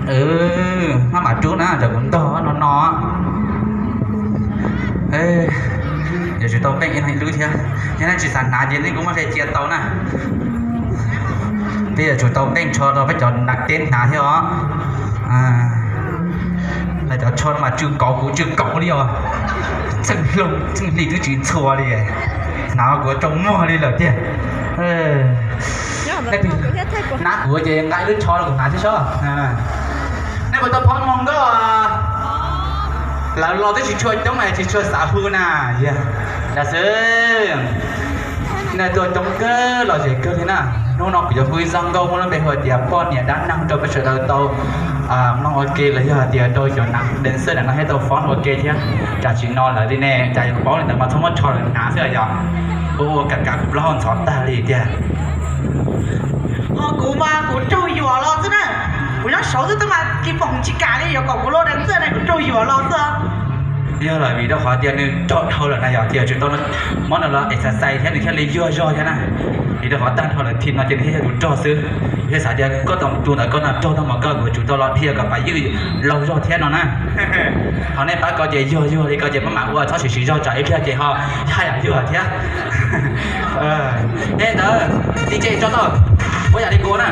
Maj mam rub na, ntawm kuv ntog no no. Yuav tsum tau npeej ib lub thiab, yog nej tsis xav hnav ces nej kuj muab ze cia tau na. Peb yuav tsum tau npeej tsho rau peb cov nas teb hnav thiab os. Lawv cov tsho no mas tsw kauv kuv tsw kauv li os. Txeej hli twb tsis ntxhua li, hnav kuv tsaus muag li lawm tiag. Nab kuv ces nqa ib lub tsho rau kuv hnav thiab sob. Nej puas tau phob moog nkauj? Lawv los twb tsis tshua coob na, tsis tshua xav hu na. Yog xwb, nej tuaj coob kawg los ces kawg li na. Hnub no kuv yuav hu ib zaj nkauj muaj lub npe hu tias poj niam dab neeg rau peb sawv daws tau mloog ua ke los yog hais tias rau cov nas dees xwb na no thiaj tau foom ua ke thiab. Tam sim no lawv li ne cas kuv paub li ntawd mas txhob muab tsho lawv hnav xwb yog. Ua ua kav kav kuv plaub hau ntxhov tag li tiag. Ho kuv mas kuv raug yuam los xwb na, kuv nyob saud xwb tab mas kis foom tsis kam li, yuav kom kuv luaj dees xwb ne, kuv raug yuam los xwb. Yog lawm vim rau qhov tias nws raug dhau lawm na yog tias tsum tau muab nws los exercise thiab nws thiaj li yuag zog thiab na. Vim rau qhov tag nrho lawm thim no ces nws thiaj yog tus rog xwb. Thiaj xav tias koj tus ntawd koj no raug tau mas koj yuav tsum tau los dhia kom pab ywj laug zog thiab no na. Ho nej pab koj ces yuag yuag li koj ces maj mam ua txhob siv siv zog tsam ib pliag ces ho haj yam yuag thiab. Yog li ntawd, D J tso tau, ua yam li kuv na.